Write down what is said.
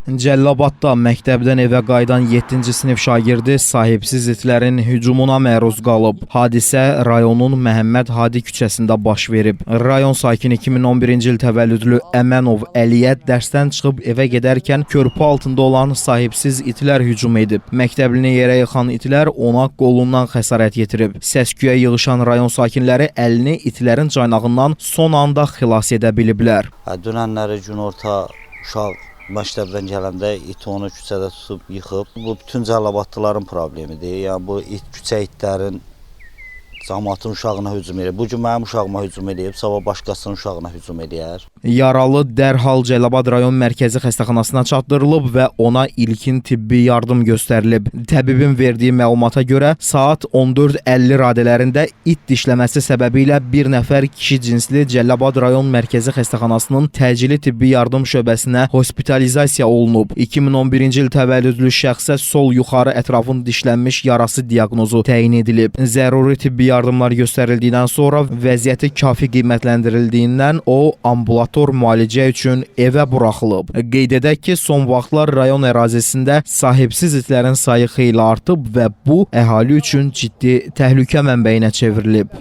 Cəllabadda məktəbdən evə qayıdan 7-ci sinif şagirdi sahibsiz itlərin hücumuna məruz qalıb. Hadisə rayonun Məhəmməd Hadi küçəsində baş verib. Rayon sakini 2011-ci il təvəllüdlü Əmənov Əliyə dərsdən çıxıb evə gedərkən körpü altında olan sahibsiz itlər hücum edib. Məktəblini yerə yıxan itlər ona qolundan xəsarət yetirib. Səs-küyə yığışan rayon sakinləri əlini itlərin caynağından son anda xilas edə biliblər. Hə, dünənləri günorta uşaq məktəbdən gələndə it onu küçədə tutub yıxıb. Bu bütün Cəllabadlıların problemidir. Yəni bu it küçə itlərin camaatın uşağına hücum eləyir. Bu gün mənim uşağıma hücum eləyib, sabah başqasının uşağına hücum eləyər. Yaralı dərhal Cəlilabad rayon mərkəzi xəstəxanasına çatdırılıb və ona ilkin tibbi yardım göstərilib. Təbibin verdiyi məlumata görə saat 14:50 radələrində it dişləməsi səbəbilə bir nəfər kişi cinsli Cəlilabad rayon mərkəzi xəstəxanasının təcili tibbi yardım şöbəsinə hospitalizasiya olunub. 2011-ci il təvəllüdlü şəxsə sol yuxarı ətrafın dişlənmiş yarası diaqnozu təyin edilib. Zəruri tibbi yardımlar göstərildikdən sonra vəziyyəti kafi qiymətləndirildiyindən o ambulator müalicə üçün evə buraxılıb. Qeyd edək ki, son vaxtlar rayon ərazisində sahibsiz itlərin sayı xeyli artıb və bu əhali üçün ciddi təhlükə mənbəyinə çevrilib.